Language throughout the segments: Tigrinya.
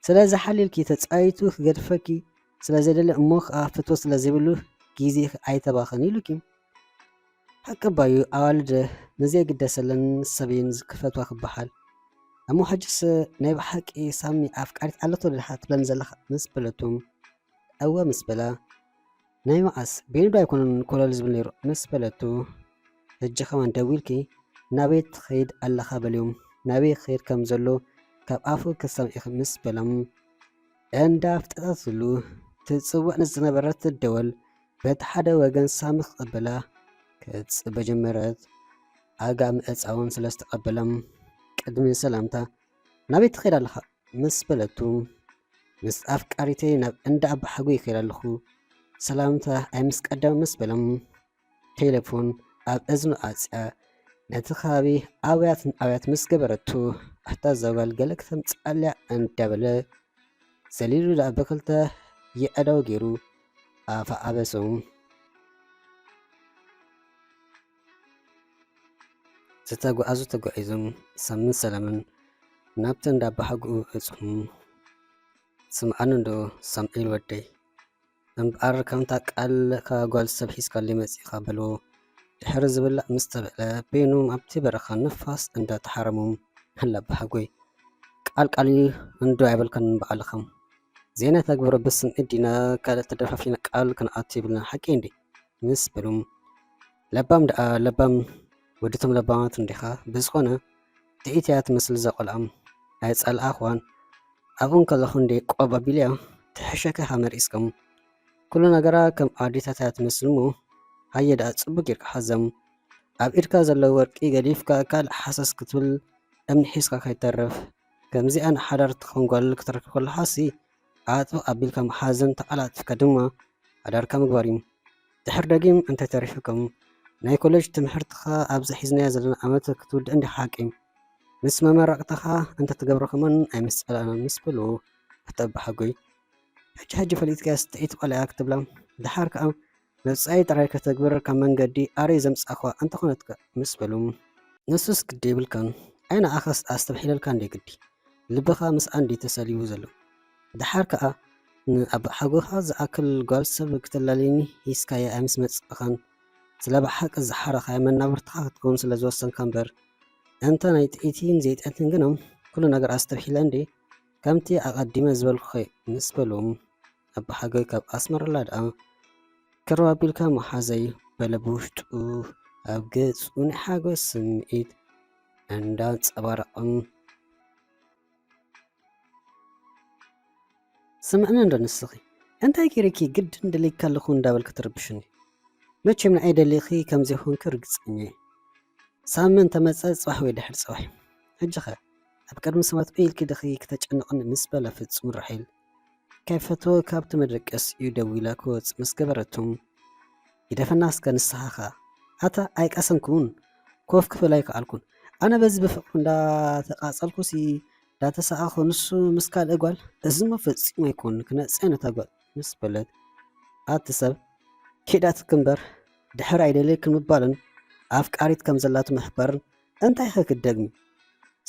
ስለዚ ሓሊልኪ ተጻይቱ ክገድፈኪ ስለ ዘይደለ እሞ ከኣ ፍትወት ስለ ዘይብሉ ግዜኺ ኣይተባኽን ኢሉኪ። ሓቂ ባዩ ኣዋልድ ንዘይግደሰለን ሰብ እየን ክፈትዋ ክበሃል። እሞ ሕጅስ ናይ ብሓቂ ሳሚ ኣፍቃሪት ኣለቶ ዶ ድሓ ትብለኒ ዘለኻ ምስ በለቱ፣ እወ ምስ በላ፣ ናይ መዓስ ቤኑ ዶ ኣይኮነን ኮለል ዝብል ነይሩ ምስ በለቱ፣ ሕጂ ከማን ደዊልኪ ናበይ ትኸይድ ኣለኻ በልዮም፣ ናበይ ክኸይድ ከም ዘሎ ካብ ኣፉ ክትሰምዒ ኢኺ ምስ በሎም፣ እንዳ ኣፍጠጠትሉ ትጽውዕ ንዝነበረት ትደወል በቲ ሓደ ወገን ሳሚ ክቕበላ ክትጽበ ጀመረት። ኣጋ ምእጻውን ስለ ዝተቐበሎም ቅድሚ ሰላምታ ናበይ ትኸይድ ኣለኻ ምስ በለቱ፣ ምስ ኣፍቃሪተይ ናብ እንዳ ኣባሓጎይ ይኸይድ ኣለኹ፣ ሰላምታ ኣይምስቀደም ምስ በሎም፣ ቴሌፎን ኣብ እዝኑ ኣጽያ ነቲ ከባቢ ኣውያት ንኣውያት ምስ ገበረቱ፣ ኣታ ዘጓል ገለ ክተምጽኣልያ እንዳበለ ዘሊሉ ደኣ ብክልተ የእዳው ገይሩ ኣፋ ኣበሶም። ዝተጓዓዙ ተጓዒዞም ሳምን ሰላምን ናብቲ እንዳ ኣባሓጎኡ በጽሑ። ስምዓኒ እንዶ ሳምኤል ወደይ፣ እምበኣር ከምታ ቃልካ ጓል ሰብ ሒዝካለይ መጺእካ በልዎ። ድሕሪ ዝብላዕ ምስ ተብዕለ በይኖም ኣብቲ በረኻ ንፋስ እንዳተሓረሞም፣ ኣላ ኣባሓጎይ ቃል ቃል እዩ እንዶ ኣይበልካን በዓልኻ። ዘይነተግብሮ ብስምዒት ዲና ካልእ ተደፋፊና ቃል ክንኣቱ የብልናን ሓቀይ እንዴ? ምስ በሉ፣ ለባም ደኣ ለባም ወድቶም ለባማት እንዲኻ። ብዝኾነ ጥኢት እያ ትመስል እዛ ቆልዓ። ኣይጸልኣኽዋን ኣብኡ እንከለኹ እንዴ ቆብ ኣቢለያ ትሕሸካ ሃመር ኢስከም። ኩሉ ነገራ ከም ኣዴታት እያ ትመስል እሞ ሃየ ደኣ ጽቡቅ ጌርካ ሓዘም። ኣብ ኢድካ ዘሎ ወርቂ ገዲፍካ ካልእ ሓሰስ ክትብል እምኒ ሒዝካ ከይተርፍ። ከምዚኣ ንሓዳር ትኸውን ጓል ክትረክብ ከለኻሲ ኣጥብቕ ኣቢልካ ምሓዝን ተቐላጢፍካ ድማ ሓዳርካ ምግባር እዩ። ድሕር ደጊም እንተተሪፉኩም ናይ ኮሌጅ ትምህርትኻ ኣብዛ ሒዝናያ ዘለና ዓመት ክትውድእ እንዲኻ ሓቂ። ምስ መመረቕታኻ እንተትገብሮ ከማን ኣይምስጸላእናን ምስ በልዎ ኣቶ ኣባሓጎይ ሕጂ ሕጂ ፈሊጥካያስ ጥዒት ቆልዓ ክትብላ ድሓር ከኣ መብጻኢ ጥራይ ከተግብር ካብ መንገዲ ኣረይ ዘምጻእኳ እንተኾነትካ ምስ በሉ ንሱስ ግዲ የብልካን ኣይ ንዓኻስ ኣስተብሒለልካ እንደ ግዲ ልብኻ ምስኣ እንዲ ተሰሊቡ ዘሎ ድሓር ከኣ ንኣባሓጎኻ ዝኣክል ጓል ሰብ ክተላልየኒ ሂዝካያ ኣይ ምስ መጻእኻን ስለ ብሓቂ ዝሓረኻያ መናብርትኻ ክትከውን ስለ ዝወሰንካ እምበር እንተ ናይ ጥዒትን ዘይጥዕትን ግና ኩሉ ነገር ኣስተብሒለ እንዴ ከምቲ ኣቐዲመ ዝበልኩኺ ምስ በሉ ኣባሓጎይ ካብ ኣስመረላ ደኣ ቅርብ ኣቢልካ መሓዘይ በለ ብውሽጡ ኣብ ገጹ ናይ ሓጎስ ስምዒት እንዳንጸባረቐ ስምዕኒ እንዶ ንስኺ እንታይ ገይረኪ ግድን ደሊካ ኣለኹ እንዳበልኪ ትርብሽኒ መቸም ንኣይ ደሊኺ ከም ዘይኮንኪ ርግጸኛ እየ ሳሚ እንተመጸ ጽባሕ ወይ ድሕሪ ጽባሕ እዩ ሕጂ ኸ ኣብ ቅድሚ ሰባት በይ ኢልኪ ዲኺ ክተጨንቕኒ ምስ በላ ፍጹም ራሄል ከይፈተወ ካብቲ መደቀሲኡ ደው ኢላ ክወጽእ ምስ ገበረቱ ግደፈና እስከ ንስኻ ኸኣ ኣታ ኣይቀሰንኩን ኮፍ ክብል ኣይከኣልኩን ኣነ በዚ ብፍቕሩ እንዳተቓጸልኩሲ እንዳተሳቐኹ ንሱ ምስ ካልእ ጓል እዚሞ ፈጺሙ ኣይኮን ክነጽያ ነታ ጓል ምስ በለት ኣቲ ሰብ ኪዳትኪ እምበር ድሕር ኣይደልየክን ምባልን ኣፍቃሪት ከም ዘላቱ ምሕባርን እንታይ ኸ ክትደግሚ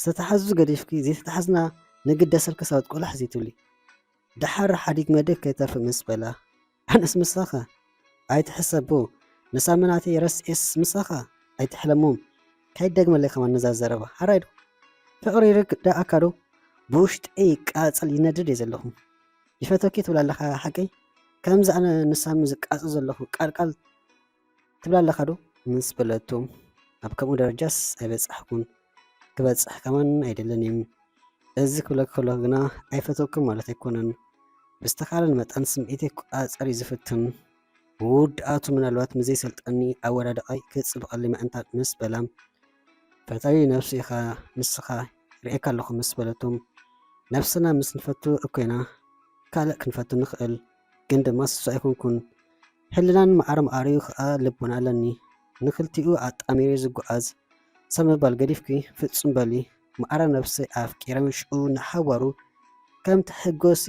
ዝተታሕዙ ገዲፍኪ ዘይተታሕዝና ንግደሰልኪ ሰባት ቆላሕ ዘይትብሊ ደሓር ሓዲግ መድህ ከይተርፍ ምስ በላ ኣነስ ምሳኻ ኣይትሕሰቡ ንሳምናተይ ረስኤስ ምሳኻ ኣይትሕለሞም ከይደግመለይ ከማን ነዛ ዘረባ ሓራይ ዶ ፍቕሪ ይርግ ደኣካ ዶ ብውሽጠይ ይቃጸል ይነድድ እየ ዘለኹ ይፈተኪ ትብል ኣለኻ ሓቀይ ከምዚ ኣነ ንሳሚ ዝቃጸል ዘለኹ ቃል ቃል ትብል ኣለኻ ዶ ምስ በለቶ ኣብ ከምኡ ደረጃስ ኣይበጻሕኩን ክበጽሕ ከማን ኣይደልን እዩ እዚ ክብለኪ ከለኹ ግና ኣይፈተውክን ማለት ኣይኮነን ብዝተኻለን መጠን ስምዒተይ ክቆጻጸር እዩ ዝፍትን ምውድኣቱ ምናልባት ምዘይሰልጠኒ ኣወዳድቓይ ክጽብቐሊ ምእንታን ምስ በላ ፈታዊ ነብሱ ኢኻ ንስኻ ርእየካ ኣለኹ ምስ በለቶ ነብስና ምስ ንፈቱ እኮ ኢና ካልእ ክንፈቱ ንኽእል ግን ድማ ስሱ ኣይኮንኩን ሕልናን ማዕረ ማዕሪኡ ኸኣ ልቦና ኣለኒ ንኽልቲኡ ኣጣሚሩ ዝጓዓዝ ሰብ ምባል ገዲፍኪ ፍጹም በሊ ማዕረ ነብሰይ ኣፍቂረ ሽዑ ንሓዋሩ ከም ትሕጎሲ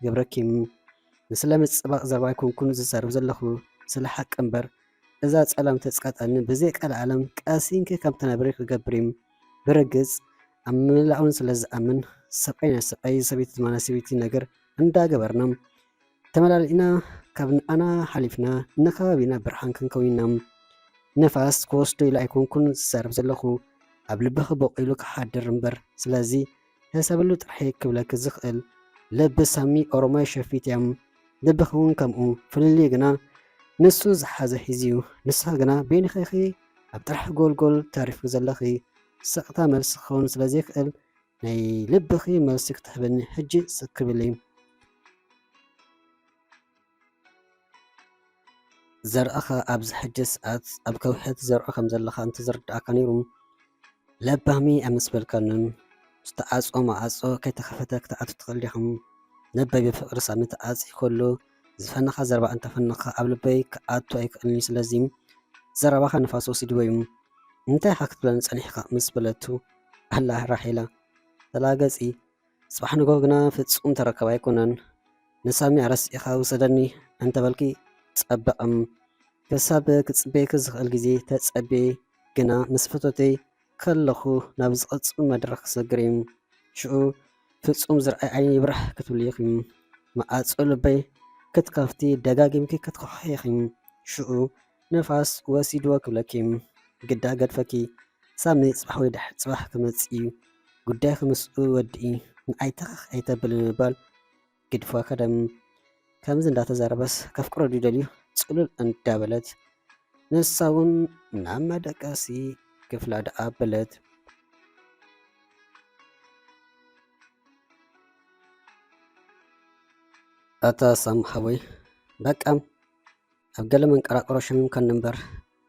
ገብረኪ ንስለ ምጽባቕ ዘረባ ኣይኮንኩን ዝዛረብ ዘለኹ ስለ ሓቂ እምበር እዛ ጸላም ተጽቃጠኒ ብዘይ ቀልዓለም ቀሲንኪ ከም ትነብሪ ክገብር እዩ ብርግጽ ኣብ ምላኡን ስለ ዝኣምን ሰብኣይ ናይ ሰብኣይ፣ ሰበይቲ ድማ ናይ ሰበይቲ ነገር እንዳገበርና ተመላሊእና፣ ካብ ንኣና ሓሊፍና ንከባቢና ብርሃን ክንከውን ኢና። ንፋስ ክወስዶ ኢለ ኣይኮንኩን ዝዛረብ ዘለኹ፣ ኣብ ልብኺ ቦቒሉ ክሓድር እምበር። ስለዚ ሕሰብሉ ጥራሕ ክብለኪ ዝኽእል፣ ልቢ ሳሚ ኦሮማይ ሸፊት እያ። ልብኺ እውን ከምኡ። ፍልልዩ ግና ንሱ ዝሓዘ ሒዙ እዩ። ንስኺ ግና በይንኺ ኢኺ ኣብ ጥራሕ ጎልጎል ተሪፍኪ ዘለኺ። ስቕታ መልሲ ክኸውን ስለ ዘይክእል፣ ናይ ልብኺ መልሲ ክትህበኒ ሕጂ ስክ ብሊ። ዘርእኻ ኣብዚ ሕጂ ሰዓት ኣብ ከውሒ ትዘርዖ ከም ዘለኻ እንተዝርድኣካ ነይሩ፣ ለባሚ ኣይምስበልካንን። ዝተዓጽወ መዓጾ ከይተኸፈተ ክትኣቱ ትኽእል ዲኻ? ለባይ ብፍቕሪ ሳሚ ተዓጽዩ ከሎ ዝፈነኻ ዘረባ እንተፈነኻ ኣብ ልበይ ክኣቱ ኣይክእልን እዩ። ስለዚ ዘረባኻ ንፋስ ወሲድዎ እዩ። እንታይ ኢኻ ክትብለኒ ጸኒሕካ? ምስ በለቱ፣ ኣላ ራሄላ፣ ተላገጺ። ጽባሕ ንግሆ ግና ፍጹም ተረከብ ኣይኮነን። ንሳሚ ኣረሲእኻ ውሰደኒ እንተበልኪ ጸበቐም። ክሳብ ክጽበየኪ ዝኽእል ግዜ ተጸብየ፣ ግና ምስ ፈተተይ ከለኹ ናብ ዝቕጽል መድረኽ ክሰግር እዩ። ሽኡ ፍጹም ዝርኣይ ዓይኒ ይብራህ ክትብሊ ኢኺ። መዓጾ ልበይ ክትከፍቲ ደጋጊምኪ ክትከውሒ ኢኺ። ሽኡ ንፋስ ወሲድዎ ክብለኪ ግዳ ገድፈኪ። ሳሚ ጽባሕ ወይ ድሕሪ ጽባሕ ክመጽእ እዩ። ጉዳይኪ ምስኡ ወድኢ፣ ንኣይ ተኸኽ ኣይተብሊ ብምባል ግድፋ ከደም። ከምዚ እንዳተዛረበስ ከፍቅሮ ድዩ ደልዩ? ጽሉል እንዳበለት ንሳ እውን ናብ መደቀሲ ክፍላ ደኣ ኣበለት። ኣታ ሳም ሓወይ፣ በቃ ኣብ ገለ መንቀራቅሮ ሸሚምካኒ እምበር፣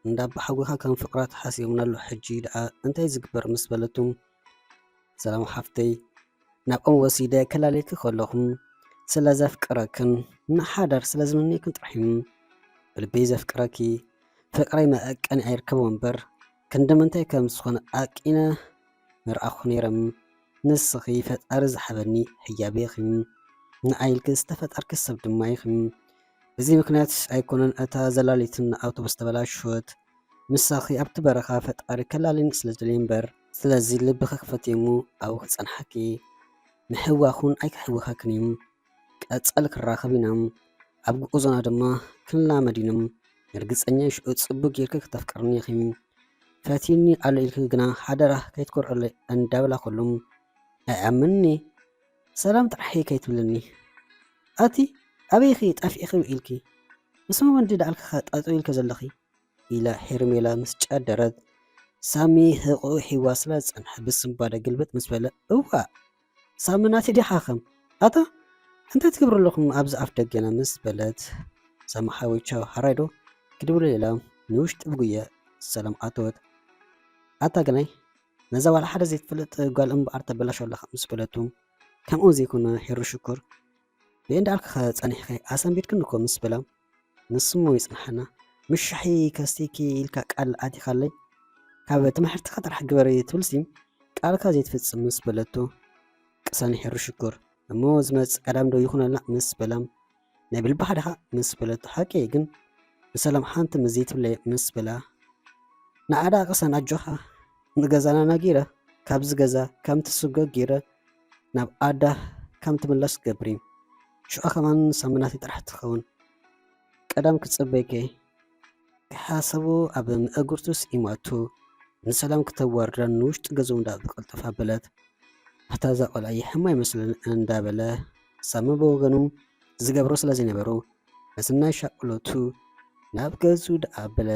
እንዳ ኣባሓጎኻ ከም ፍቕራ ተሓሲቦምና ኣሎ። ሕጂ ደኣ እንታይ ዝግበር? ምስ በለቱ፣ ሰላም ሓፍተይ፣ ናብኦም ወሲደ ከላልየኪ ከለኹ ስለ ዘፍቅረክን ንሓዳር ስለ ዝምነየክን ጥራሕ እዩ። ብልበይ ዘፍቅረኪ፣ ፍቕረይ መዐቀኒ ኣይርከቦ እምበር፣ ክንዲ ምንታይ ከም ዝኾነ ኣቂነ ምርኣኹ ነይረ። ንስኺ ፈጣሪ ዝሃበኒ ህያብ ኢኺ። ንዓይ ኢልኪ ዝተፈጠርኪ ሰብ ድማ ኢኺ። በዚ ምኽንያት ኣይኮነን እታ ዘላሊትን ኣውቶቡስ ተበላሸወት። ምሳኺ ኣብቲ በረኻ ፈጣሪ ከላልየኒ ስለ ዝደለየ እምበር። ስለዚ ልብኺ ክፈትዮ እሞ ኣብኡ ክጸንሓኪ። ምሕዋኽ እውን ኣይክሕውኸክን እዩ። ቀጻሊ ክንራኸብ ኢና። ኣብ ጉዕዞና ድማ ክንላመድ ኢና። ርግጸኛ እየ ሽዑ ጽቡቕ ጌርኪ ክተፍቅርኒ ኢኺ። ፈትዩኒ ኣሎ ኢልኪ ግና ሓደራ ከይትኮርዕለይ እንዳበላ ከሎ ኣይኣምንኒ። ሰላም ጥራሕ ከይትብልኒ። ኣቲ ኣበይ ኢኺ ጠፊእኺ ውዒልኪ? ምስ መን ወዲ ደኣልኪ ኸ ጠጠው ኢልኪ ዘለኺ? ኢላ ሄርሜላ ምስ ጨደረት፣ ሳሚ ህቕኡ ሒዋ ስለ ዝጸንሐ ብስንባደ ግልብጥ ምስ በለ፣ እዋእ! ሳሚ ናተይ ዲኻ ከም? ኣታ እንታይ ትገብሩ ኣለኹም ኣብዚ ኣፍ ደገና? ምስ በለት፣ ሳሚ ሓወይ ቻው፣ ሓራይ ዶ? ክድውል ኢላ ንውሽጢ ብጉያ ሰላም ኣተወት። ኣታ ግናይ ነዛ ዋላ ሓደ ዘይትፈልጥ ጓል እምበኣር ተበላሾ ኣለኻ ምስ በለቱ፣ ከምኡ ዘይኮነ ሄሩ ሽኮር ብእንዳ ኣልክኸ ጸኒሕኸ ኣሰንቢድክኒ እኮ ምስ በላ፣ ንስሞ ይጽንሓና፣ ምሻሒ ከስቲኪ ኢልካ ቃል ኣቲኻለይ፣ ካብ ትምሕርትኻ ጥራሕ ግበሪ ትብልሲ ቃልካ ዘይትፍጽም ምስ በለቶ፣ ቅሰኒ ሄሩ ሽኮር፣ እሞ ዝመጽእ ቀዳም ዶ ይኹነልና ምስ በላ፣ ናይ ብልብኻ ዲኻ ምስ በለቶ፣ ሓቂ ግን ብሰላም ሓንቲ ምስ ዘይትብለይ ምስ በላ፣ ንዓዳ ቅሰን ኣጆኻ፣ ንገዛና ናጊረ፣ ካብዚ ገዛ ከም ትስጎ ጊረ፣ ናብ ኣዳ ከም ትምለስ ገብሪ። ሽዑ ከማን ሳምናቲ ጥራሕ ትኸውን። ቀዳም ክጽበይከ ክሓሰቡ ኣብ መእግርቱ ስኢማቱ፣ ንሰላም ክተዋርዳ ንውሽጢ ገዝኡ እንዳ ብቐልጠፋ በለት። ኣታ እዛ ቆልዓ ይሕማ ይመስለን እንዳበለ፣ ሳሚ ብወገኑ ዝገብሮ ስለ ዘይነበሩ፣ በስናይ ሻቅሎቱ ናብ ገዝኡ ደኣ ኣበለ።